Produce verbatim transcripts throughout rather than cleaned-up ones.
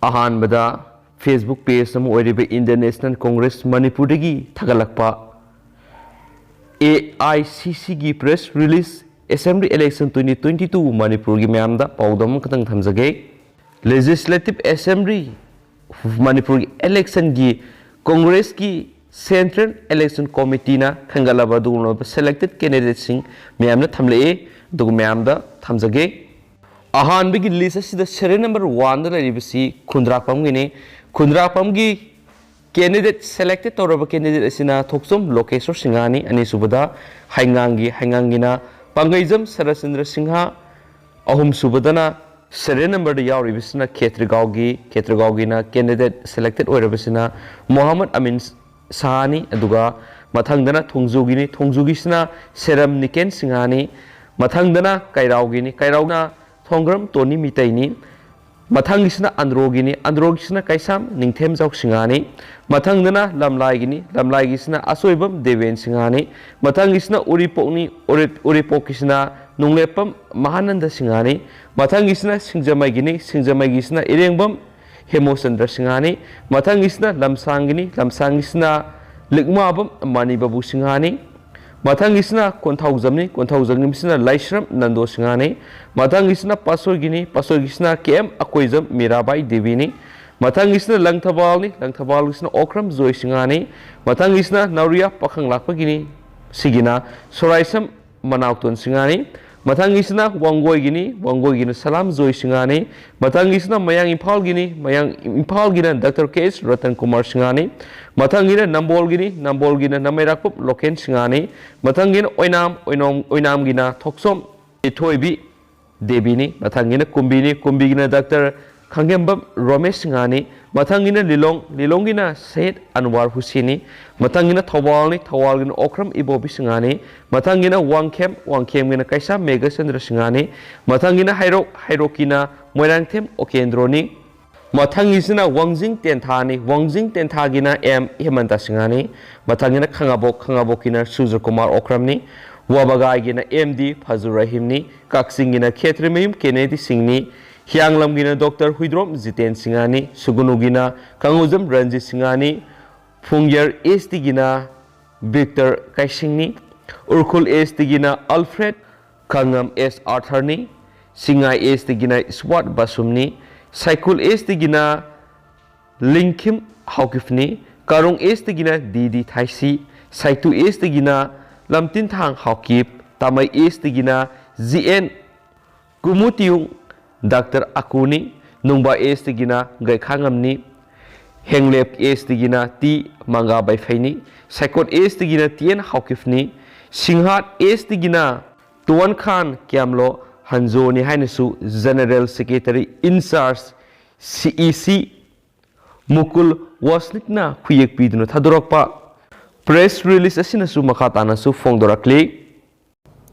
ꯑꯍꯥꯟꯕꯗ Facebook page ꯑꯃ ꯑꯣꯏꯔꯤꯕ Indian National Congress ꯃꯅꯤꯄꯨꯔꯗꯒꯤ ꯊꯥꯒꯠꯂꯛꯄ ꯑꯦ ꯑꯥꯏ ꯁꯤ ꯁꯤꯒꯤ press release, Assembly election twenty twenty two ꯃꯅꯤꯄꯨꯔꯒꯤ ꯃꯌꯥꯝꯗ ꯄꯥꯎꯗꯝ ꯑꯃꯈꯛꯇꯪ ꯊꯝꯖꯒꯦ꯫ Legislative Assembly ꯃꯅꯤꯄꯨꯔꯒꯤ electionꯒꯤ Congressꯀꯤ Central Election Committeeꯅ ꯈꯟꯒꯠꯂꯕ ꯑꯗꯨꯒꯨꯝꯂꯕ selected candidateꯁꯤꯡ ꯃꯌꯥꯝꯅ ꯊꯝꯂꯛꯑꯦ꯫ ꯑꯗꯨꯒ ꯃꯌꯥꯝꯗ ꯊꯝꯖꯒꯦ꯫ ꯑꯍꯥꯟꯕꯒꯤ list ꯑꯁꯤꯗ serial number oneꯗ ꯂꯩꯔꯤꯕꯁꯤ ꯈꯨꯟꯗ꯭ꯔꯥꯛꯄꯝꯒꯤꯅꯤ꯫ ꯈꯨꯟꯗ꯭ꯔꯥꯛꯄꯝꯒꯤ candidate, selected ꯇꯧꯔꯕ candidate ꯑꯁꯤꯅ ꯊꯣꯛꯆꯣꯝ ꯂꯣꯀꯦꯁꯣꯔ ꯁꯤꯡꯍꯥꯅꯤ꯫ ꯑꯅꯤꯁꯨꯕꯗ ꯍꯩꯉꯥꯡꯒꯤ, ꯍꯩꯉꯥꯡꯒꯤꯅ ꯄꯥꯡꯒꯩꯖꯝ Saratchandra Singh. ꯑꯍꯨꯝꯁꯨꯕꯗꯅ serial numberꯗ ꯌꯥꯎꯔꯤꯕꯁꯤꯅ ꯈꯦꯇ꯭ꯔꯤꯒꯥꯎꯒꯤ, ꯈꯦꯇ꯭ꯔꯤꯒꯥꯎꯒꯤꯅ candidate selected ꯑꯣꯏꯔꯕꯁꯤꯅ Mohammad ꯑꯃꯤꯟ ꯁꯍꯥꯅꯤ꯫ ꯑꯗꯨꯒ ꯃꯊꯪꯗꯅ ꯊꯣꯡꯖꯨꯒꯤꯅꯤ, ꯊꯣꯡꯖꯨꯒꯤꯁꯤꯅ ꯁꯦꯔꯝ ꯅꯤꯀꯦꯟ ꯁꯤꯡꯍꯥꯅꯤ꯫ ꯃꯊꯪꯗꯅ ꯀꯩꯔꯥꯎꯒꯤꯅꯤ, ꯀꯩꯔꯥꯎꯅ ꯊꯣꯡꯒ꯭ꯔꯝ ꯇꯣꯅꯤ ꯃꯤꯇꯩꯅꯤ꯫ ꯃꯊꯪꯒꯤꯁꯤꯅ ꯑꯟꯗ꯭ꯔꯣꯒꯤꯅꯤ, ꯑꯟꯗ꯭ꯔꯣꯒꯤꯁꯤꯅ ꯀꯩꯁꯥꯝ ꯅꯤꯡꯊꯦꯝꯖꯥꯎ ꯁꯤꯡꯍꯥꯅꯤ꯫ ꯃꯊꯪꯗꯅ ꯂꯝꯂꯥꯏꯒꯤꯅꯤ, ꯂꯝꯂꯥꯏꯒꯤꯁꯤꯅ ꯑꯁꯣꯏꯕꯝ ꯗꯦꯕꯦꯟ ꯁꯤꯡꯍꯥꯅꯤ꯫ ꯃꯊꯪꯒꯤꯁꯤꯅ ꯎꯔꯤꯄꯣꯛꯅꯤ, ꯎꯔꯤ-, ꯎꯔꯤꯄꯣꯛꯀꯤꯁꯤꯅ ꯅꯣꯡꯂꯦꯞꯄꯝ ꯃꯍꯥꯅꯟꯗ ꯁꯤꯡꯍꯥꯅꯤ꯫ ꯃꯊꯪꯒꯤꯁꯤꯅ ꯁꯤꯡꯖꯃꯩꯒꯤꯅꯤ, ꯁꯤꯡꯖꯃꯩꯒꯤꯁꯤꯅ ꯏꯔꯦꯡꯕꯝ ꯍꯦꯃꯣꯆꯟꯗ꯭ꯔ ꯁꯤꯡꯍꯥꯅꯤ꯫ ꯃꯊꯪꯒꯤꯁꯤꯅ ꯂꯝꯁꯥꯡꯒꯤꯅꯤ, ꯂꯝꯁꯥꯡꯒꯤꯁꯤꯅ ꯂꯤꯛꯃꯥꯕꯝ ꯃꯅꯤꯕꯥꯕꯨ ꯁꯤꯡꯍꯥꯅꯤ꯫ ꯃꯊꯪꯒꯤꯁꯤꯅ ꯀꯣꯟꯊꯧꯖꯝꯅꯤ, ꯀꯣꯟꯊꯧꯖꯝꯒꯤꯁꯤꯅ ꯂꯥꯏꯁ꯭ꯔꯝ ꯅꯟꯗꯣ ꯁꯤꯡꯍꯥꯅꯤ꯫ ꯃꯊꯪꯒꯤꯁꯤꯅ ꯄꯥꯠꯁꯣꯏꯒꯤꯅꯤ, ꯄꯥꯠꯁꯣꯏꯒꯤꯁꯤꯅ ꯀꯦ ꯑꯦꯝ ꯑꯀꯣꯏꯖꯝ ꯃꯤꯔꯥꯕꯥꯏ ꯗꯦꯕꯤꯅꯤ꯫ ꯃꯊꯪꯒꯤꯁꯤꯅ ꯂꯪꯊꯕꯥꯜꯅꯤ, ꯂꯪꯊꯕꯥꯜꯒꯤꯁꯤꯅ ꯑꯣꯀ꯭ꯔꯝ ꯖꯣꯏ ꯁꯤꯡꯍꯥꯅꯤ꯫ ꯃꯊꯪꯒꯤꯁꯤꯅ ꯅꯥꯎꯔꯤꯌꯥ ꯄꯥꯈꯪ ꯂꯥꯛꯄꯒꯤꯅꯤ, ꯁꯤꯒꯤꯅ ꯁꯣꯔꯥꯏꯁꯝ ꯃꯅꯥꯎꯇꯣꯟ ꯁꯤꯡꯍꯥꯅꯤ꯫ ꯃꯊꯪꯒꯤꯁꯤꯅ ꯋꯥꯡꯒꯣꯏꯒꯤꯅꯤ, ꯋꯥꯡꯒꯣꯏꯒꯤꯅ ꯁꯂꯥꯝ ꯖꯣꯏ ꯁꯤꯡꯍꯥꯅꯤ꯫ ꯃꯊꯪꯒꯤꯁꯤꯅ ꯃꯌꯥꯡ ꯏꯝꯐꯥꯜꯒꯤꯅꯤ, ꯃꯌꯥꯡ ꯏꯝꯐꯥꯜꯒꯤꯅ doctor K S Ratan Kumar ꯁꯤꯡꯍꯥꯅꯤ꯫ ꯃꯊꯪꯒꯤꯅ ꯅꯝꯕꯣꯜꯒꯤꯅꯤ, ꯅꯝꯕꯣꯜꯒꯤꯅ ꯅꯃꯩꯔꯥꯛꯄꯝ ꯂꯣꯀꯦꯟ ꯁꯤꯡꯍꯥꯅꯤ꯫ ꯃꯊꯪꯒꯤꯅ ꯑꯣꯏꯅꯥꯝ, ꯑꯣꯏꯅꯥꯝ, ꯑꯣꯏꯅꯥꯝꯒꯤꯅ ꯊꯣꯛꯆꯣꯝ ꯏꯊꯣꯏꯕꯤ ꯗꯦꯕꯤꯅꯤ꯫ ꯃꯊꯪꯒꯤꯅ ꯀꯨꯝꯕꯤꯅꯤ, ꯀꯨꯝꯕꯤꯒꯤꯅ ꯗꯥꯛꯇꯔ ꯈꯥꯡꯉꯦꯝꯕꯝ ꯔꯣꯃꯦꯁ ꯁꯤꯡꯍꯥꯅꯤ꯫ ꯃꯊꯪꯒꯤꯅ ꯂꯤꯂꯣꯡ, ꯂꯤꯂꯣꯡꯒꯤꯅ ꯁꯌꯦꯗ ꯑꯟꯋꯥꯔ ꯍꯨꯁꯦꯟꯅꯤ꯫ ꯃꯊꯪꯒꯤꯅ ꯊꯧꯕꯥꯜꯅꯤ, ꯊꯧꯕꯥꯜꯒꯤꯅ ꯑꯣꯀ꯭ꯔꯝ ꯏꯕꯣꯕꯤ ꯁꯤꯡꯍꯥꯅꯤ꯫ ꯃꯊꯪꯒꯤꯅ ꯋꯥꯡꯈꯦꯝ, ꯋꯥꯡꯈꯦꯝꯒꯤꯅ ꯀꯩꯁꯥꯝ ꯃꯦꯘꯆꯟꯗ꯭ꯔ ꯁꯤꯡꯍꯥꯅꯤ꯫ ꯃꯊꯪꯒꯤꯅ ꯍꯩꯔꯣꯛ, ꯍꯩꯔꯣꯛꯀꯤꯅ ꯃꯣꯏꯔꯥꯡꯊꯦꯝ ꯑꯣꯀꯦꯟꯗ꯭ꯔꯣꯅꯤ꯫ ꯃꯊꯪꯒꯤꯁꯤꯅ ꯋꯥꯡꯖꯤꯡ ꯇꯦꯟꯊꯥꯅꯤ, ꯋꯥꯡꯖꯤꯡ ꯇꯦꯟꯊꯥꯒꯤꯅ ꯑꯦꯝ ꯍꯦꯃꯟꯇ ꯁꯤꯡꯍꯥꯅꯤ꯫ ꯃꯊꯪꯒꯤꯅ ꯈꯥꯉꯕꯣꯛ, ꯈꯥꯉꯕꯣꯛꯀꯤꯅ ꯁꯨꯔꯖꯀꯨꯃꯥꯔ ꯑꯣꯀ꯭ꯔꯝꯅꯤ꯫ ꯋꯥꯕꯒꯥꯏꯒꯤꯅ ꯑꯦꯝ ꯗꯤ ꯐꯖꯨꯔ ꯔꯍꯤꯝꯅꯤ꯫ ꯀꯛꯆꯤꯡꯒꯤꯅ ꯈꯦꯇ꯭ꯔꯤꯃꯌꯨꯝ ꯀꯦꯅꯦꯗꯤ ꯁꯤꯡꯅꯤ꯫ ꯍꯤꯌꯥꯡꯂꯝꯒꯤꯅ ꯗꯣꯛꯇꯔ ꯍꯨꯏꯗ꯭ꯔꯣꯝ ꯖꯤꯇꯦꯟ ꯁꯤꯡꯍꯅꯤ, ꯁꯨꯒꯨꯅꯨꯒꯤꯅ ꯀꯪꯉꯧꯖꯝ ꯔꯟꯖꯤꯠ ꯁꯤꯡꯍꯅꯤ, ꯐꯨꯡꯌꯔ ꯏꯁꯇꯒꯤꯅ ꯕꯤꯛꯇꯔ ꯀꯩꯁꯤꯡꯅꯤ, ꯎꯔꯈꯨꯜ ꯏꯁꯇꯒꯤꯅ ꯑꯜꯐ꯭ꯔꯦꯗ, ꯈꯥꯉꯝ ꯑꯦꯁ ꯑꯥꯔꯊꯔꯅꯤ, ꯁꯤꯡꯉꯥꯏ ꯏꯁꯇꯒꯤꯅ ꯏꯁꯋꯥꯠ ꯕꯥꯁꯨꯝꯅꯤ, ꯁꯥꯏꯀꯨꯜ ꯏꯁꯇꯒꯤꯅ ꯂꯤꯡꯈꯤꯝ ꯍꯥꯎꯀꯤꯞꯅꯤ, ꯀꯥꯔꯣꯡ ꯏꯁꯇꯒꯤꯅ ꯗꯤ ꯗꯤ ꯊꯥꯏꯁꯤ, ꯁꯥꯏꯇꯨ ꯏꯁꯇꯒꯤꯅ ꯂꯝꯇꯤꯟꯊꯥꯡ ꯍꯥꯎꯀꯤꯞ, ꯇꯥꯃꯩ ꯏꯁꯇꯒꯤꯅ ꯖꯤ ꯑꯦꯟ ꯀꯨꯃꯨꯇꯤꯌꯨꯡ ꯗꯥꯛꯇꯔ ꯑꯀꯨꯅꯤ, ꯅꯨꯡꯕꯥ ꯏꯁꯇꯒꯤꯅ ꯒꯩꯈꯥꯉꯝꯅꯤ, ꯍꯦꯡꯂꯦꯞ ꯏꯁꯇꯒꯤꯅ ꯇꯤ ꯃꯪꯒꯥ ꯕꯩꯐꯩꯅꯤ, ꯁꯥꯏꯀꯣꯠ ꯏꯁꯇꯒꯤꯅ ꯇꯤ ꯑꯦꯟ ꯍꯥꯎꯀꯤꯞꯅꯤ, ꯁꯤꯡꯍꯥꯠ ꯏꯁꯇꯒꯤꯅ ꯇꯨꯋꯥꯟ ꯈꯥꯟ ꯀ꯭ꯌꯥꯝꯂꯣ ꯍꯟꯖꯣꯅꯤ ꯍꯥꯏꯅꯁꯨ ꯖꯦꯅꯔꯦꯜ ꯁꯦꯀ꯭ꯔꯦꯇꯔꯤ ꯏꯟꯆꯥꯔꯖ ꯁꯤ ꯏ ꯁꯤ ꯃꯨꯀꯨꯜ ꯋꯥꯁꯅꯤꯛꯅ ꯈꯨꯌꯦꯛ ꯄꯤꯗꯨꯅ ꯊꯥꯗꯣꯔꯛꯄ ꯄ꯭ꯔꯦꯁ ꯔꯤꯂꯤꯖ ꯑꯁꯤꯅꯁꯨ ꯃꯈꯥ ꯇꯥꯅꯁꯨ ꯐꯣꯡꯗꯣꯔꯛꯂꯤ꯫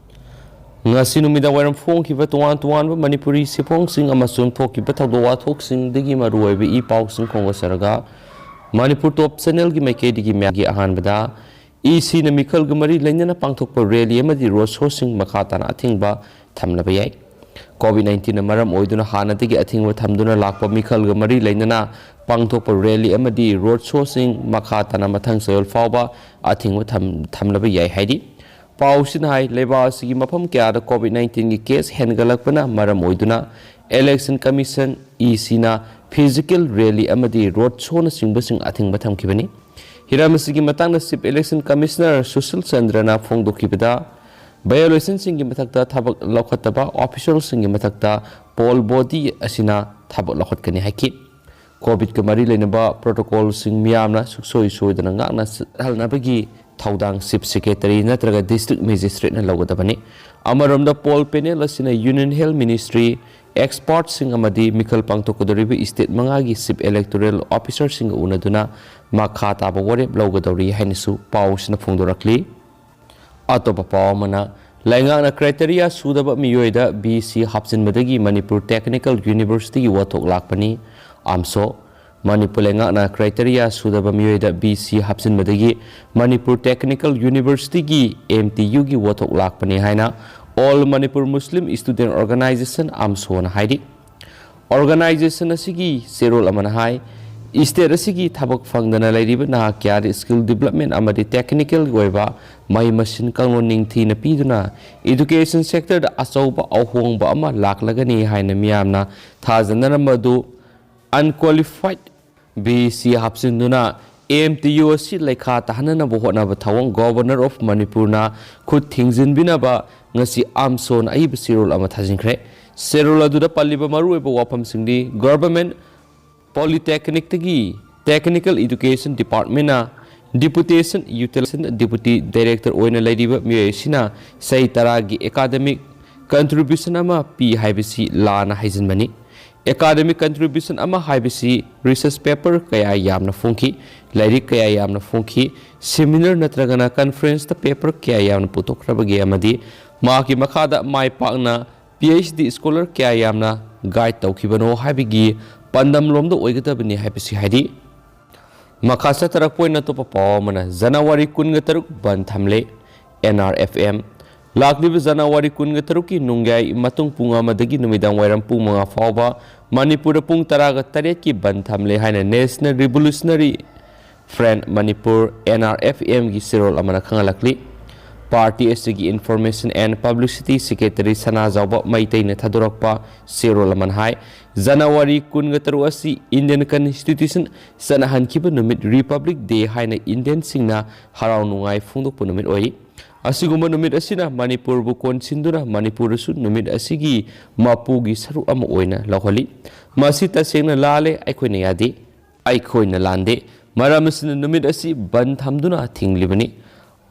ꯉꯁꯤ ꯅꯨꯃꯤꯗꯥꯡ ꯋꯥꯏꯔꯝ ꯐꯣꯡꯈꯤꯕ ꯇꯣꯉꯥꯟ ꯇꯣꯉꯥꯟꯕ ꯃꯅꯤꯄꯨꯔꯤ ꯁꯤꯐꯣꯡꯁꯤꯡ ꯑꯃꯁꯨꯡ ꯊꯣꯛꯈꯤꯕ ꯊꯧꯗꯣꯛ ꯋꯥꯊꯣꯛꯁꯤꯡꯗꯒꯤ ꯃꯔꯨꯑꯣꯏꯕ ꯏ ꯄꯥꯎꯁꯤꯡ ꯈꯣꯝꯒꯠꯆꯔꯒ ꯃꯅꯤꯄꯨꯔ ꯇꯣꯞ ꯆꯦꯅꯦꯜꯒꯤ ꯃꯥꯏꯀꯩꯗꯒꯤ ꯃꯌꯥꯝꯒꯤ ꯑꯍꯥꯟꯕꯗ ꯏ ꯁꯤꯅ ꯃꯤꯈꯜꯒ ꯃꯔꯤ ꯂꯩꯅꯅ ꯄꯥꯡꯊꯣꯛꯄ ꯔꯦꯂꯤ ꯑꯃꯗꯤ ꯔꯣꯗ ꯁꯣꯁꯤꯡ ꯃꯈꯥ ꯇꯥꯅ ꯑꯊꯤꯡꯕ ꯊꯝꯂꯕ ꯌꯥꯏ꯫ ꯀꯣꯚꯤꯗ ꯅꯥꯏꯟꯇꯤꯟꯅ ꯃꯔꯝ ꯑꯣꯏꯗꯨꯅ ꯍꯥꯟꯅꯗꯒꯤ ꯑꯊꯤꯡꯕ ꯊꯝꯗꯨꯅ ꯂꯥꯛꯄ ꯃꯤꯈꯜꯒ ꯃꯔꯤ ꯂꯩꯅꯅ ꯄꯥꯡꯊꯣꯛꯄ ꯔꯦꯂꯤ ꯑꯃꯗꯤ ꯔꯣꯗ ꯁꯣꯁꯤꯡ ꯃꯈꯥ ꯇꯥꯅ ꯃꯊꯪ ꯆꯌꯣꯜ ꯐꯥꯎꯕ ꯑꯊꯤꯡꯕ ꯊꯝ-, ꯊꯝꯂꯕ ꯌꯥꯏ ꯍꯥꯏꯔꯤ꯫ ꯄꯥꯎꯁꯤꯅ ꯍꯥꯏ, ꯂꯩꯕꯥꯛ ꯑꯁꯤꯒꯤ ꯃꯐꯝ ꯀꯌꯥꯗ ꯀꯣꯚꯤꯗ ꯅꯥꯏꯟꯇꯤꯟꯒꯤ ꯀꯦꯁ ꯍꯦꯟꯒꯠꯂꯛꯄꯅ ꯃꯔꯝ ꯑꯣꯏꯗꯨꯅ ꯏꯂꯦꯛꯁꯟ ꯀꯃꯤꯁꯟ, ꯏ ꯁꯤꯅ ꯐꯤꯖꯤꯀꯦꯜ ꯔꯦꯂꯤ ꯑꯃꯗꯤ ꯔꯣꯗ ꯁꯣꯅꯆꯤꯡꯕꯁꯤꯡ ꯑꯊꯤꯡꯕ ꯊꯝꯈꯤꯕꯅꯤ꯫ ꯍꯤꯔꯝ ꯑꯁꯤꯒꯤ ꯃꯇꯥꯡꯗ ꯆꯤꯐ ꯏꯂꯦꯛꯁꯟ ꯀꯃꯤꯁꯅꯔ ꯁꯨꯁꯤꯜ ꯆꯟꯗ꯭ꯔꯅ ꯐꯣꯡꯗꯣꯛꯈꯤꯕꯗ, ꯚꯥꯏꯑꯣꯂꯦꯁꯟꯁꯤꯡꯒꯤ ꯃꯊꯛꯇ ꯊꯕꯛ ꯂꯧꯈꯠꯇꯕ ꯑꯣꯐꯤꯁꯤꯌꯦꯜꯁꯤꯡꯒꯤ ꯃꯊꯛꯇ ꯄꯣꯜ ꯕꯣꯗꯤ ꯑꯁꯤꯅ ꯊꯕꯛ ꯂꯧꯈꯠꯀꯅꯤ ꯍꯥꯏꯈꯤ꯫ ꯀꯣꯚꯤꯗꯀ ꯃꯔꯤ ꯂꯩꯅꯕ ꯄ꯭ꯔꯣꯇꯣꯀꯣꯜꯁꯤꯡ ꯃꯤꯌꯥꯝꯅ ꯁꯨꯡꯁꯣꯏ ꯁꯣꯏꯗꯅ ꯉꯥꯛꯅ ꯆꯠꯍꯜꯅꯕꯒꯤ ꯊꯧꯗꯥꯡ ꯆꯤꯐ ꯁꯦꯀ꯭ꯔꯦꯇꯔꯤ ꯅꯠꯇ꯭ꯔꯒ ꯗꯤꯁꯇ꯭ꯔꯤꯛ ꯃꯦꯖꯤꯁꯇ꯭ꯔꯦꯠꯅ ꯂꯧꯒꯗꯕꯅꯤ꯫ ꯑꯃꯔꯣꯝꯗ, ꯄꯣꯜ ꯄꯦꯅꯦꯜ ꯑꯁꯤꯅ ꯌꯨꯅꯤꯌꯟ ꯍꯦꯜꯊ ꯃꯤꯅꯤꯁꯇ꯭ꯔꯤ ꯑꯦꯛꯁꯄꯥꯔꯠꯁꯤꯡ ꯑꯃꯗꯤ ꯃꯤꯈꯜ ꯄꯥꯡꯊꯣꯛꯀꯗꯧꯔꯤꯕ ꯁ꯭ꯇꯦꯠ ꯃꯉꯥꯒꯤ ꯆꯤꯐ ꯏꯂꯦꯛꯇꯣꯔꯦꯜ ꯑꯣꯐꯤꯁꯥꯔꯁꯤꯡꯒ ꯎꯅꯗꯨꯅ ꯃꯈꯥ ꯇꯥꯕ ꯋꯥꯔꯦꯞ ꯂꯧꯒꯗꯧꯔꯤ ꯍꯥꯏꯅꯁꯨ ꯄꯥꯎꯁꯤꯅ ꯐꯣꯡꯗꯣꯔꯛꯂꯤ꯫ ꯑꯇꯣꯞꯄ ꯄꯥꯎ ꯑꯃꯅ, ꯂꯩꯉꯥꯛꯅ ꯀ꯭ꯔꯥꯏꯇꯦꯔꯤꯌꯥ ꯁꯨꯗꯕ ꯃꯤꯑꯣꯏꯗ ꯕꯤ ꯁꯤ ꯍꯥꯞꯆꯤꯟꯕꯗꯒꯤ ꯃꯅꯤꯄꯨꯔ ꯇꯦꯛꯅꯤꯀꯦꯜ ꯌꯨꯅꯤꯚꯔꯁꯤꯇꯤꯒꯤ ꯋꯥꯊꯣꯛ ꯂꯥꯛꯄꯅꯤ꯫ ꯑꯝꯁꯣ, ꯃꯅꯤꯄꯨꯔ ꯂꯩꯉꯥꯛꯅ ꯀ꯭ꯔꯥꯏꯇꯦꯔꯤꯌꯥ ꯁꯨꯗꯕ ꯃꯤꯑꯣꯏꯗ ꯕꯤ ꯁꯤ ꯍꯥꯞꯆꯤꯟꯕꯗꯒꯤ ꯃꯅꯤꯄꯨꯔ ꯇꯦꯛꯅꯤꯀꯦꯜ ꯌꯨꯅꯤꯚꯔꯁꯤꯇꯤꯒꯤ, ꯑꯦꯝ ꯇꯤ ꯌꯨꯒꯤ ꯋꯥꯊꯣꯛ ꯂꯥꯛꯄꯅꯤ ꯍꯥꯏꯅ all Manipur Muslim student organization, ꯑꯝꯁꯣꯅ ꯍꯥꯏꯔꯤ꯫ Organization ꯑꯁꯤꯒꯤ ꯆꯦꯔꯣꯜ ꯑꯃꯅ ꯍꯥꯏ, state ꯑꯁꯤꯒꯤ ꯊꯕꯛ ꯐꯪꯗꯅ ꯂꯩꯔꯤꯕ ꯅꯍꯥ ꯀꯌꯥꯗ skill development ꯑꯃꯗꯤ technical ꯑꯣꯏꯕ ꯃꯍꯩ ꯃꯁꯤꯡ ꯀꯥꯡꯂꯣꯟ ꯅꯤꯡꯊꯤꯅ ꯄꯤꯗꯨꯅ education sectorꯗ ꯑꯆꯧꯕ ꯑꯍꯣꯡꯕ ꯑꯃ ꯂꯥꯛꯂꯒꯅꯤ ꯍꯥꯏꯅ ꯃꯤꯌꯥꯝꯅ ꯊꯥꯖꯅꯔꯝꯕ ꯑꯗꯨ unqualified B C ꯍꯥꯞꯆꯤꯟꯗꯨꯅ M T U ꯑꯁꯤ ꯂꯩꯈꯥ ꯇꯥꯍꯟꯅꯅꯕ ꯍꯣꯠꯅꯕ ꯊꯧꯑꯣꯡ Governor of ꯃꯅꯤꯄꯨꯔꯅ ꯈꯨꯠ ꯊꯤꯡꯖꯤꯟꯕꯤꯅꯕ ꯉꯁꯤ ꯑꯥꯝꯁꯣꯟ ꯑꯏꯕ ꯆꯦꯔꯣꯜ ꯑꯃ ꯊꯥꯖꯤꯟꯈ꯭ꯔꯦ꯫ ꯆꯦꯔꯣꯜ ꯑꯗꯨꯗ ꯄꯜꯂꯤꯕ ꯃꯔꯨꯑꯣꯏꯕ ꯋꯥꯐꯝꯁꯤꯡꯗꯤ Government Polytechnicꯇꯒꯤ Technical Education Departmentꯅ Deputation Utilization Deputy Director ꯑꯣꯏꯅ ꯂꯩꯔꯤꯕ ꯃꯤꯑꯣꯏ ꯑꯁꯤꯅ ꯆꯍꯤ ꯇꯔꯥꯒꯤ academic contribution ꯑꯃ ꯄꯤ ꯍꯥꯏꯕꯁꯤ ꯂꯥꯟꯅ ꯍꯥꯏꯖꯤꯟꯕꯅꯤ꯫ Academic contribution ꯑꯃ ꯍꯥꯏꯕꯁꯤ research paper ꯀꯌꯥ ꯌꯥꯝꯅ ꯐꯣꯡꯈꯤ, ꯂꯥꯏꯔꯤꯛ ꯀꯌꯥ ꯌꯥꯝꯅ ꯐꯣꯡꯈꯤ, seminar ꯅꯠꯇ꯭ꯔꯒꯅ conferenceꯇ paper ꯀꯌꯥ ꯌꯥꯝꯅ ꯄꯨꯊꯣꯛꯈ꯭ꯔꯕꯒꯦ ꯑꯃꯗꯤ ꯃꯍꯥꯛꯀꯤ ꯃꯈꯥꯗ ꯃꯥꯏ ꯄꯥꯛꯅ P H D scholar ꯀꯌꯥ ꯌꯥꯝꯅ guide ꯇꯧꯈꯤꯕꯅꯣ ꯍꯥꯏꯕꯒꯤ ꯄꯥꯟꯗꯝꯂꯣꯝꯗ ꯑꯣꯏꯒꯗꯕꯅꯤ ꯍꯥꯏꯕꯁꯤ ꯍꯥꯏꯔꯤ꯫ ꯃꯈꯥ ꯆꯠꯊꯔꯛꯄ ꯑꯣꯏꯅ ꯑꯇꯣꯞꯄ ꯄꯥꯎ ꯑꯃꯅ, ꯖꯅꯋꯥꯔꯤ ꯀꯨꯟꯒ ꯇꯔꯨꯛ ꯕꯟ ꯊꯝꯂꯦ, N R F M꯫ ꯂꯥꯛꯂꯤꯕ ꯖꯅꯋꯥꯔꯤ ꯀꯨꯟꯒ ꯇꯔꯨꯛꯀꯤ ꯅꯨꯡꯌꯥꯏ ꯃꯇꯨꯡ ꯄꯨꯡ ꯑꯃꯗꯒꯤ ꯅꯨꯃꯤꯗꯥꯡ ꯋꯥꯏꯔꯝ ꯄꯨꯡ ꯃꯉꯥ ꯐꯥꯎꯕ ꯃꯅꯤꯄꯨꯔꯗ ꯄꯨꯡ ꯇꯔꯥꯒ ꯇꯔꯦꯠꯀꯤ ꯕꯟ ꯊꯝꯂꯦ ꯍꯥꯏꯅ National Revolutionary Front Manipur, N R F M ꯒꯤ ꯆꯦꯔꯣꯜ ꯑꯃꯅ ꯈꯪꯍꯜꯂꯛꯂꯤ꯫ Party ꯑꯁꯤꯒꯤ Information and Publicity Secretary ꯁꯅꯥꯖꯥꯎꯕ ꯃꯩꯇꯩꯅ ꯊꯥꯗꯣꯔꯛꯄ ꯆꯦꯔꯣꯜ ꯑꯃꯅ ꯍꯥꯏ, ꯖꯅꯋꯥꯔꯤ ꯀꯨꯟꯒ ꯇꯔꯨꯛ ꯑꯁꯤ Indian Constitution ꯆꯠꯅꯍꯟꯈꯤꯕ ꯅꯨꯃꯤꯠ, Republic Day ꯍꯥꯏꯅ Indianꯁꯤꯡꯅ ꯍꯔꯥꯎ ꯅꯨꯡꯉꯥꯏ ꯐꯣꯡꯗꯣꯛꯄ ꯅꯨꯃꯤꯠ ꯑꯣꯏꯔꯤ꯫ ꯑꯁꯤꯒꯨꯝꯕ ꯅꯨꯃꯤꯠ ꯑꯁꯤꯅ ꯃꯅꯤꯄꯨꯔꯕꯨ ꯀꯣꯟꯁꯤꯟꯗꯨꯅ ꯃꯅꯤꯄꯨꯔꯗꯁꯨ ꯅꯨꯃꯤꯠ ꯑꯁꯤꯒꯤ ꯃꯄꯨꯒꯤ ꯁꯔꯨꯛ ꯑꯃ ꯑꯣꯏꯅ ꯂꯧꯍꯜꯂꯤ꯫ ꯃꯁꯤ ꯇꯁꯦꯡꯅ ꯂꯥꯜꯂꯦ, ꯑꯩꯈꯣꯏꯅ ꯌꯥꯗꯦ꯫ ꯑꯩꯈꯣꯏꯅ ꯂꯥꯟꯗꯦ꯫ ꯃꯔꯝ ꯑꯁꯤꯅ ꯅꯨꯃꯤꯠ ꯑꯁꯤ ꯕꯟ ꯊꯝꯗꯨꯅ ꯊꯤꯡꯂꯤꯕꯅꯤ꯫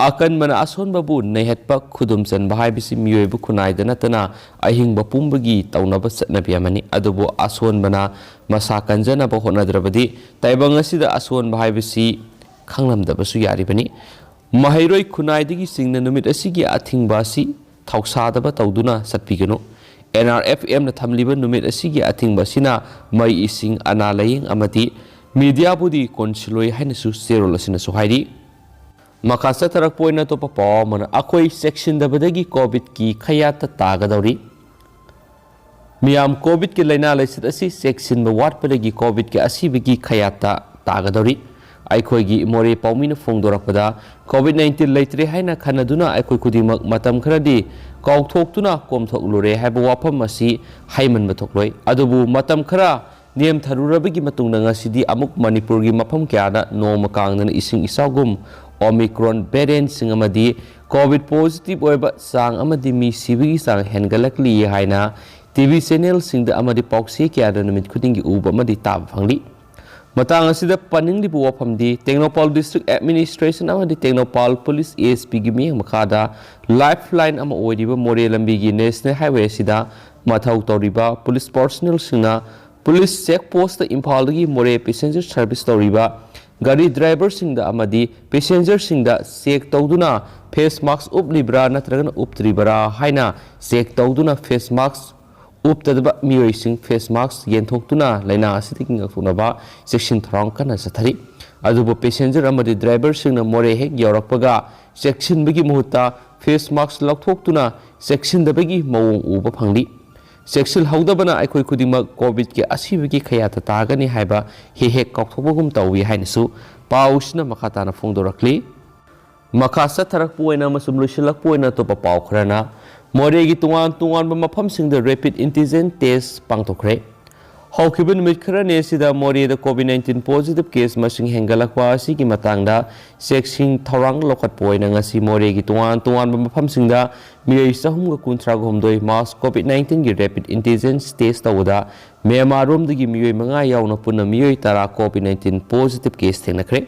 ꯑꯀꯟꯕꯅ ꯑꯁꯣꯟꯕꯕꯨ ꯅꯩꯍꯠꯄ, ꯈꯨꯗꯨꯝ ꯆꯟꯕ ꯍꯥꯏꯕꯁꯤ ꯃꯤꯑꯣꯏꯕ ꯈꯨꯟꯅꯥꯏꯗ ꯅꯠꯇꯅ ꯑꯍꯤꯡꯕ ꯄꯨꯝꯕꯒꯤ ꯇꯧꯅꯕ ꯆꯠꯅꯕꯤ ꯑꯃꯅꯤ꯫ ꯑꯗꯨꯕꯨ ꯑꯁꯣꯟꯕꯅ ꯃꯁꯥ ꯀꯟꯖꯅꯕ ꯍꯣꯠꯅꯗ꯭ꯔꯕꯗꯤ ꯇꯥꯏꯕꯪ ꯑꯁꯤꯗ ꯑꯁꯣꯟꯕ ꯍꯥꯏꯕꯁꯤ ꯈꯪꯂꯝꯗꯕꯁꯨ ꯌꯥꯔꯤꯕꯅꯤ꯫ ꯃꯍꯩꯔꯣꯏ ꯈꯨꯟꯅꯥꯏꯗꯒꯤ ꯆꯤꯡꯅ ꯅꯨꯃꯤꯠ ꯑꯁꯤꯒꯤ ꯑꯊꯤꯡꯕ ꯑꯁꯤ ꯊꯧꯁꯥꯗꯕ ꯇꯧꯗꯨꯅ ꯆꯠꯄꯤꯒꯅꯨ꯫ N R F M ꯅ ꯊꯝꯂꯤꯕ ꯅꯨꯃꯤꯠ ꯑꯁꯤꯒꯤ ꯑꯊꯤꯡꯕ ꯑꯁꯤꯅ ꯃꯩ, ꯏꯁꯤꯡ, ꯑꯅꯥ ꯂꯥꯌꯦꯡ ꯑꯃꯗꯤ mediaꯕꯨꯗꯤ ꯀꯣꯟꯁꯤꯜꯂꯣꯏ ꯍꯥꯏꯅꯁꯨ ꯆꯦꯔꯣꯜ ꯑꯁꯤꯅꯁꯨ ꯍꯥꯏꯔꯤ꯫ ꯃꯈꯥ ꯆꯠꯊꯔꯛꯄ ꯑꯣꯏꯅ ꯑꯇꯣꯞꯄ ꯄꯥꯎ ꯑꯃꯅ, ꯑꯩꯈꯣꯏ ꯆꯦꯛꯁꯤꯟꯗꯕꯗꯒꯤ COVIDꯀꯤ ꯈꯌꯥꯠꯇ ꯇꯥꯒꯗꯧꯔꯤ꯫ ꯃꯤꯌꯥꯝ, ꯀꯣꯚꯤꯗꯀꯤ ꯂꯥꯏꯅꯥ ꯂꯥꯏꯆꯠ ꯑꯁꯤ ꯆꯦꯛꯁꯤꯟꯕ ꯋꯥꯠꯄꯗꯒꯤ ꯀꯣꯚꯤꯗꯀꯤ ꯑꯁꯤꯕꯒꯤ ꯈꯌꯥꯠꯇ ꯇꯥꯒꯗꯧꯔꯤ꯫ ꯑꯩꯈꯣꯏꯒꯤ ꯃꯣꯔꯦ ꯄꯥꯎꯃꯤꯅ ꯐꯣꯡꯗꯣꯔꯛꯄꯗ, ꯀꯣꯚꯤꯗ ꯅꯥꯏꯟꯇꯤꯟ ꯂꯩꯇ꯭ꯔꯦ ꯍꯥꯏꯅ ꯈꯟꯅꯗꯨꯅ ꯑꯩꯈꯣꯏ ꯈꯨꯗꯤꯡꯃꯛ ꯃꯇꯝ ꯈꯔꯗꯤ ꯀꯥꯎꯊꯣꯛꯇꯨꯅ ꯀꯣꯝꯊꯣꯛꯂꯨꯔꯦ ꯍꯥꯏꯕ ꯋꯥꯐꯝ ꯑꯁꯤ ꯍꯥꯏꯃꯟꯕ ꯊꯣꯛꯂꯣꯏ꯫ ꯑꯗꯨꯕꯨ ꯃꯇꯝ ꯈꯔ ꯅꯦꯝꯊꯔꯨꯔꯕꯒꯤ ꯃꯇꯨꯡꯗ ꯉꯁꯤꯗꯤ ꯑꯃꯨꯛ ꯃꯅꯤꯄꯨꯔꯒꯤ ꯃꯐꯝ ꯀꯌꯥꯗ ꯅꯣꯡꯃ ꯀꯥꯡꯗꯅ ꯏꯁꯤꯡ ꯏꯆꯥꯎꯒꯨꯝ ꯑꯣꯃꯤꯀ꯭ꯔꯣꯟ ꯚꯦꯔꯤꯌꯦꯟꯠꯁꯤꯡ ꯑꯃꯗꯤ ꯀꯣꯚꯤꯗ ꯄꯣꯖꯤꯇꯤꯚ ꯑꯣꯏꯕ ꯆꯥꯡ ꯑꯃꯗꯤ ꯃꯤ ꯁꯤꯕꯒꯤ ꯆꯥꯡ ꯍꯦꯟꯒꯠꯂꯛꯂꯤ ꯍꯥꯏꯅ ꯇꯤ ꯚꯤ ꯆꯦꯅꯦꯜꯁꯤꯡꯗ ꯑꯃꯗꯤ ꯄꯥꯎꯆꯦ ꯀꯌꯥꯗ ꯅꯨꯃꯤꯠ ꯈꯨꯗꯤꯡꯒꯤ ꯎꯕ ꯑꯃꯗꯤ ꯇꯥꯕ ꯐꯪꯂꯤ꯫ ꯃꯇꯥꯡ ꯑꯁꯤꯗ ꯄꯟꯅꯤꯡꯂꯤꯕ ꯋꯥꯐꯝꯗꯤ, ꯇꯦꯡꯅꯧꯄꯥꯜ ꯗꯤꯁꯇ꯭ꯔꯤꯛ ꯑꯦꯗꯃꯤꯅꯤꯁꯇ꯭ꯔꯦꯁꯟ ꯑꯃꯗꯤ ꯇꯦꯡꯅꯧꯄꯥꯜ ꯄꯨꯂꯤꯁ ꯑꯦ ꯑꯦꯁ ꯄꯤꯒꯤ ꯃꯤꯠꯌꯦꯡ ꯃꯈꯥꯗ ꯂꯥꯏꯐ ꯂꯥꯏꯟ ꯑꯃ ꯑꯣꯏꯔꯤꯕ ꯃꯣꯔꯦ ꯂꯝꯕꯤꯒꯤ ꯅꯦꯁꯅꯦꯜ ꯍꯥꯏꯋꯦ ꯑꯁꯤꯗ ꯃꯊꯧ ꯇꯧꯔꯤꯕ ꯄꯨꯂꯤꯁ ꯄꯥꯔꯁꯣꯅꯦꯜꯁꯤꯡꯅ ꯄꯨꯂꯤꯁ ꯆꯦꯛ ꯄꯣꯁꯇ ꯏꯝꯐꯥꯜꯗꯒꯤ ꯃꯣꯔꯦ ꯄꯦꯁꯦꯟꯖꯔ ꯁꯥꯔꯚꯤꯁ ꯇꯧꯔꯤꯕ ꯒꯥꯔꯤ ꯗ꯭ꯔꯥꯏꯚꯔꯁꯤꯡꯗ ꯑꯃꯗꯤ ꯄꯦꯁꯦꯟꯖꯔꯁꯤꯡꯗ ꯆꯦꯛ ꯇꯧꯗꯨꯅ ꯐꯦꯁ ꯃꯥꯛꯁ ꯎꯞꯂꯤꯕ꯭ꯔꯥ ꯅꯠꯇ꯭ꯔꯒꯅ ꯎꯞꯇ꯭ꯔꯤꯕꯔꯥ ꯍꯥꯏꯅ ꯆꯦꯛ ꯇꯧꯗꯨꯅ ꯐꯦꯁ ꯃꯥꯛꯁ ꯎꯞꯇꯗꯕ ꯃꯤꯑꯣꯏꯁꯤꯡ ꯐꯦꯁ ꯃꯥꯛꯁ ꯌꯦꯟꯊꯣꯛꯇꯨꯅ ꯂꯥꯏꯅꯥ ꯑꯁꯤꯗꯒꯤ ꯉꯥꯛꯊꯣꯛꯅꯕ ꯆꯦꯛꯁꯤꯟ ꯊꯧꯔꯥꯡ ꯀꯟꯅ ꯆꯠꯊꯔꯤ꯫ ꯑꯗꯨꯕꯨ ꯄꯦꯁꯦꯟꯖꯔ ꯑꯃꯗꯤ ꯗ꯭ꯔꯥꯏꯚꯔꯁꯤꯡꯅ ꯃꯣꯔꯦ ꯍꯦꯛ ꯌꯧꯔꯛꯄꯒ ꯆꯦꯛꯁꯤꯟꯕꯒꯤ ꯃꯍꯨꯠꯇ ꯐꯦꯁ ꯃꯥꯛꯁ ꯂꯧꯊꯣꯛꯇꯨꯅ ꯆꯦꯛꯁꯤꯟꯗꯕꯒꯤ ꯃꯑꯣꯡ ꯎꯕ ꯐꯪꯂꯤ꯫ ꯆꯦꯛꯁꯤꯜꯍꯧꯗꯕꯅ ꯑꯩꯈꯣꯏ ꯈꯨꯗꯤꯡꯃꯛ ꯀꯣꯚꯤꯗꯀꯤ ꯑꯁꯤꯕꯒꯤ ꯈꯌꯥꯠꯇ ꯇꯥꯒꯅꯤ ꯍꯥꯏꯕ ꯍꯦꯛ ꯍꯦꯛ ꯀꯥꯎꯊꯣꯛꯄꯒꯨꯝ ꯇꯧꯏ ꯍꯥꯏꯅꯁꯨ ꯄꯥꯎꯁꯤꯅ ꯃꯈꯥ ꯇꯥꯅ ꯐꯣꯡꯗꯣꯔꯛꯂꯤ꯫ ꯃꯈꯥ ꯆꯠꯊꯔꯛꯄ ꯑꯣꯏꯅ ꯑꯃꯁꯨꯡ ꯂꯣꯏꯁꯤꯜꯂꯛꯄ ꯑꯣꯏꯅ ꯑꯇꯣꯞꯄ ꯄꯥꯎ ꯈꯔꯅ, ꯃꯣꯔꯦꯒꯤ ꯇꯣꯉꯥꯟ ꯇꯣꯉꯥꯟꯕ ꯃꯐꯝꯁꯤꯡꯗ ꯔꯦꯄꯤꯗ ꯑꯦꯟꯇꯤꯖꯦꯟ ꯇꯦꯁ ꯄꯥꯡꯊꯣꯛꯈ꯭ꯔꯦ꯫ ꯍꯧꯈꯤꯕ ꯅꯨꯃꯤꯠ ꯈꯔꯅꯤ ꯑꯁꯤꯗ ꯃꯣꯔꯦꯗ ꯀꯣꯚꯤꯗ ꯅꯥꯏꯟꯇꯤꯟ ꯄꯣꯖꯤꯇꯤꯚ ꯀꯦꯁ ꯃꯁꯤꯡ ꯍꯦꯟꯒꯠꯂꯛꯄ ꯑꯁꯤꯒꯤ ꯃꯇꯥꯡꯗ ꯆꯦꯛꯁꯤꯟ ꯊꯧꯔꯥꯡ ꯂꯧꯈꯠꯄ ꯑꯣꯏꯅ ꯉꯁꯤ ꯃꯣꯔꯦꯒꯤ ꯇꯣꯉꯥꯟ ꯇꯣꯉꯥꯟꯕ ꯃꯐꯝꯁꯤꯡꯗ ꯃꯤꯑꯣꯏ ꯆꯍꯨꯝꯒ ꯀꯨꯟꯊ꯭ꯔꯥꯒ ꯍꯨꯝꯗꯣꯏ ꯃꯥꯁ ꯀꯣꯚꯤꯗ ꯅꯥꯏꯟꯇꯤꯟꯒꯤ ꯔꯦꯄꯤꯗ ꯑꯦꯟꯇꯤꯖꯦꯟ ꯇꯦꯁ ꯇꯧꯕꯗ ꯃ꯭ꯌꯥꯟꯃꯥꯔꯔꯣꯝꯗꯒꯤ ꯃꯤꯑꯣꯏ ꯃꯉꯥ ꯌꯥꯎꯅ ꯄꯨꯟꯅ ꯃꯤꯑꯣꯏ ꯇꯔꯥ ꯀꯣꯚꯤꯗ ꯅꯥꯏꯟꯇꯤꯟ ꯄꯣꯖꯤꯇꯤꯚ ꯀꯦꯁ ꯊꯦꯡꯅꯈ꯭ꯔꯦ꯫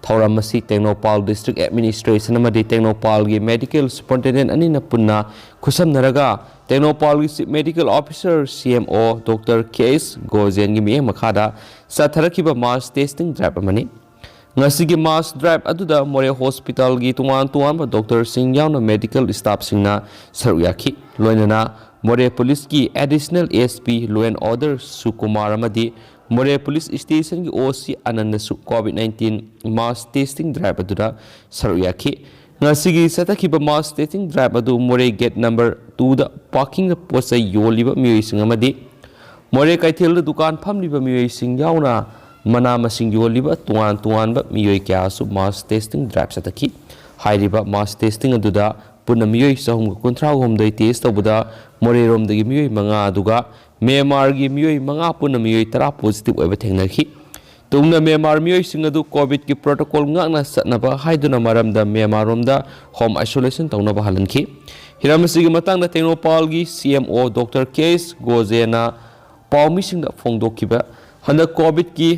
ꯊꯧꯔꯝ ꯑꯁꯤ ꯇꯦꯡꯅꯧꯄꯥꯜ ꯗꯤꯁꯇ꯭ꯔꯤꯛ ꯑꯦꯗꯃꯤꯅꯤꯁꯇ꯭ꯔꯦꯁꯟ ꯑꯃꯗꯤ ꯇꯦꯡꯅꯧꯄꯥꯜꯒꯤ ꯃꯦꯗꯤꯀꯦꯜ ꯁꯨꯄꯔꯤꯟꯇꯦꯟꯗꯦꯟꯠ ꯑꯅꯤꯅ ꯄꯨꯟꯅ ꯈꯨꯠꯁꯝꯅꯔꯒ ꯇꯦꯡꯅꯧꯄꯥꯜꯒꯤ ꯆꯤꯐ ꯃꯦꯗꯤꯀꯦꯜ ꯑꯣꯐꯤꯁꯔ, ꯁꯤ ꯑꯦꯝ ꯑꯣ, ꯗꯣꯛꯇꯔ ꯀꯦ ꯑꯦꯁ ꯒꯣꯖꯦꯟꯒꯤ ꯃꯤꯠꯌꯦꯡ ꯃꯈꯥꯗ ꯆꯠꯊꯔꯛꯈꯤꯕ ꯃꯥꯁ ꯇꯦꯁꯇꯤꯡ ꯗ꯭ꯔꯥꯏꯚ ꯑꯃꯅꯤ꯫ ꯉꯁꯤꯒꯤ ꯃꯥꯁ ꯗ꯭ꯔꯥꯏꯚ ꯑꯗꯨꯗ ꯃꯣꯔꯦ ꯍꯣꯁꯄꯤꯇꯥꯜꯒꯤ ꯇꯣꯉꯥꯟ ꯇꯣꯉꯥꯟꯕ ꯗꯣꯛꯇꯔꯁꯤꯡ ꯌꯥꯎꯅ ꯃꯦꯗꯤꯀꯦꯜ ꯁ꯭ꯇꯥꯐꯁꯤꯡꯅ ꯁꯔꯨꯛ ꯌꯥꯈꯤ꯫ ꯂꯣꯏꯅꯅ ꯃꯣꯔꯦ ꯄꯨꯂꯤꯁꯀꯤ additional S P law and order Sukumar ꯑꯃꯗꯤ ꯃꯣꯔꯦ ꯄꯨꯂꯤꯁ ꯁ꯭ꯇꯦꯁꯟꯒꯤ ꯑꯣ ꯁꯤ ꯑꯅꯟꯗꯁꯨ Covid nineteen mass testing drive ꯑꯗꯨꯗ ꯁꯔꯨꯛ ꯌꯥꯈꯤ꯫ ꯉꯁꯤꯒꯤ ꯆꯠꯊꯈꯤꯕ mass testing drive ꯑꯗꯨ ꯃꯣꯔꯦ gate number two ꯗ parking ꯗ ꯄꯣꯠ ꯆꯩ ꯌꯣꯜꯂꯤꯕ ꯃꯤꯑꯣꯏꯁꯤꯡ ꯑꯃꯗꯤ ꯃꯣꯔꯦ ꯀꯩꯊꯦꯜꯗ ꯗꯨꯀꯥꯟ ꯐꯝꯂꯤꯕ ꯃꯤꯑꯣꯏꯁꯤꯡ ꯌꯥꯎꯅ ꯃꯅꯥ ꯃꯁꯤꯡ ꯌꯣꯜꯂꯤꯕ ꯇꯣꯉꯥꯟ ꯇꯣꯉꯥꯟꯕ ꯃꯤꯑꯣꯏ ꯀꯌꯥꯁꯨ mass testing drive ꯆꯠꯊꯈꯤ꯫ ꯍꯥꯏꯔꯤꯕ mass testing ꯑꯗꯨꯗ ꯄꯨꯟꯅ ꯃꯤꯑꯣꯏ ꯆꯍꯨꯝꯒ ꯀꯨꯟꯊ꯭ꯔꯥ ꯍꯨꯝꯗꯣꯏ test ꯇꯧꯕꯗ ꯃꯣꯔꯦꯔꯣꯝꯗꯒꯤ ꯃꯤꯑꯣꯏ ꯃꯉꯥ ꯑꯗꯨꯒ ꯃ꯭ꯌꯥꯟꯃꯥꯔꯒꯤ ꯃꯤꯑꯣꯏ ꯃꯉꯥ ꯄꯨꯟꯅ ꯃꯤꯑꯣꯏ ꯇꯔꯥ positive ꯑꯣꯏꯕ ꯊꯦꯡꯅꯈꯤ꯫ ꯇꯨꯡꯗ ꯃ꯭ꯌꯥꯟꯃꯥꯔ ꯃꯤꯑꯣꯏꯁꯤꯡ ꯑꯗꯨ COVID ꯀꯤ protocol ꯉꯥꯛꯅ ꯆꯠꯅꯕ ꯍꯥꯏꯗꯨꯅ ꯃꯔꯝꯗ ꯃ꯭ꯌꯥꯟꯃꯥꯔꯔꯣꯝꯗ home isolation ꯇꯧꯅꯕ ꯍꯜꯍꯟꯈꯤ꯫ ꯍꯤꯔꯝ ꯑꯁꯤꯒꯤ ꯃꯇꯥꯡꯗ ꯇꯦꯡꯅꯧꯄꯥꯜꯒꯤ C M O Doctor K S ꯒꯣꯖꯦꯅ ꯄꯥꯎꯃꯤꯁꯤꯡꯗ ꯐꯣꯡꯗꯣꯛꯈꯤꯕ, ꯍꯟꯗꯛ COVID ꯀꯤ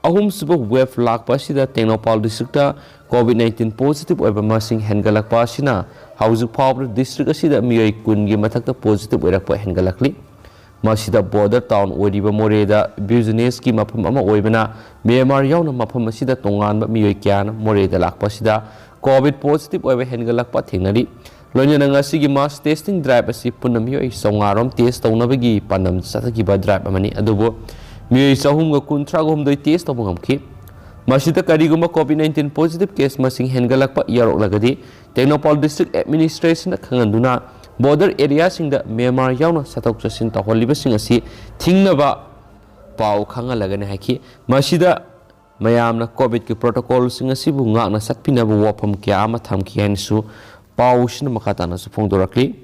ꯑꯍꯨꯝꯁꯨꯕ wave ꯂꯥꯛꯄ ꯑꯁꯤꯗ ꯇꯦꯡꯅꯧꯄꯥꯜ district ꯇ COVID nineteen positive ꯑꯣꯏꯕ ꯃꯁꯤꯡ ꯍꯦꯟꯒꯠꯂꯛꯄ ꯑꯁꯤꯅ ꯍꯧꯖꯤꯛ ꯐꯥꯎꯕꯗ district ꯑꯁꯤꯗ ꯃꯤꯑꯣꯏ ꯀꯨꯟꯒꯤ ꯃꯊꯛꯇ positive ꯑꯣꯏꯔꯛꯄ ꯍꯦꯟꯒꯠꯂꯛꯂꯤ꯫ ꯃꯁꯤꯗ border town ꯑꯣꯏꯔꯤꯕ ꯃꯣꯔꯦꯗ business ꯀꯤ ꯃꯐꯝ ꯑꯃ ꯑꯣꯏꯕꯅ ꯃ꯭ꯌꯥꯟꯃꯥꯔ ꯌꯥꯎꯅ ꯃꯐꯝ ꯑꯁꯤꯗ ꯇꯣꯉꯥꯟꯕ ꯃꯤꯑꯣꯏ ꯀꯌꯥꯅ ꯃꯣꯔꯦꯗ ꯂꯥꯛꯄ ꯑꯁꯤꯗ COVID positive ꯑꯣꯏꯕ ꯍꯦꯟꯒꯠꯂꯛꯄ ꯊꯦꯡꯅꯔꯤ꯫ ꯂꯣꯏꯅꯅ ꯉꯁꯤꯒꯤ mass testing drive ꯑꯁꯤ ꯄꯨꯟꯅ ꯃꯤꯑꯣꯏ ꯆꯥꯝꯃꯉꯥ ꯔꯣꯝ test ꯇꯧꯅꯕꯒꯤ ꯄꯥꯟꯗꯝ ꯆꯠꯊꯈꯤꯕ drive ꯑꯃꯅꯤ꯫ ꯑꯗꯨꯕꯨ ꯃꯤꯑꯣꯏ ꯆꯍꯨꯝꯒ ꯀꯨꯟꯊ꯭ꯔꯥ ꯍꯨꯝꯗꯣꯏ test ꯇꯧꯕ ꯉꯝꯈꯤ꯫ ꯃꯁꯤꯗ ꯀꯔꯤꯒꯨꯝꯕ COVID nineteen positive case ꯃꯁꯤꯡ ꯍꯦꯟꯒꯠꯂꯛꯄ ꯌꯥꯎꯔꯛꯂꯒꯗꯤ ꯇꯦꯡꯅꯧꯄꯥꯜ district administration ꯅ ꯈꯪꯍꯟꯗꯨꯅ border area ꯁꯤꯡꯗ ꯃ꯭ꯌꯥꯟꯃꯥꯔ ꯌꯥꯎꯅ ꯆꯠꯊꯣꯛ ꯆꯠꯁꯤꯟ ꯇꯧꯍꯜꯂꯤꯕꯁꯤꯡ ꯑꯁꯤ ꯊꯤꯡꯅꯕ ꯄꯥꯎ ꯈꯪꯍꯜꯂꯒꯅꯤ ꯍꯥꯏꯈꯤ꯫ ꯃꯁꯤꯗ ꯃꯌꯥꯝꯅ COVID ꯀꯤ protocol ꯁꯤꯡ ꯑꯁꯤꯕꯨ ꯉꯥꯛꯅ ꯆꯠꯄꯤꯅꯕ ꯋꯥꯐꯝ ꯀꯌꯥ ꯑꯃ ꯊꯝꯈꯤ ꯍꯥꯏꯅꯁꯨ ꯄꯥꯎꯁꯤꯅ ꯃꯈꯥ ꯇꯥꯅꯁꯨ ꯐꯣꯡꯗꯣꯔꯛꯂꯤ꯫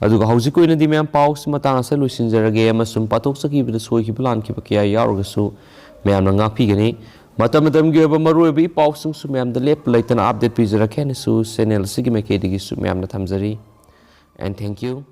ꯑꯗꯨꯒ ꯍꯧꯖꯤꯛꯀꯤ ꯑꯣꯏꯅꯗꯤ ꯃꯌꯥꯝ ꯄꯥꯎꯁꯤ ꯃꯇꯥꯡ ꯑꯁꯤꯗ ꯂꯣꯏꯁꯤꯟꯖꯔꯒꯦ ꯑꯃꯁꯨꯡ ꯄꯥꯊꯣꯛꯆꯈꯤꯕꯗ ꯁꯣꯏꯈꯤꯕ ꯂꯥꯟꯈꯤꯕ ꯀꯌꯥ ꯌꯥꯎꯔꯒꯁꯨ ꯃꯌꯥꯝꯅ ꯉꯥꯛꯄꯤꯒꯅꯤ꯫ ꯃꯇꯝ ꯃꯇꯝꯒꯤ ꯑꯣꯏꯕ ꯃꯔꯨꯑꯣꯏꯕ ꯏ ꯄꯥꯎꯁꯤꯡꯁꯨ ꯃꯌꯥꯝꯗ ꯂꯦꯞꯄ ꯂꯩꯇꯅ update ꯄꯤꯖꯔꯛꯀꯦ ꯍꯥꯏꯅꯁꯨ channel ꯑꯁꯤꯒꯤ ꯃꯥꯏꯀꯩꯗꯒꯤꯁꯨ ꯃꯌꯥꯝꯅ ꯊꯝꯖꯔꯤ꯫ And thank you.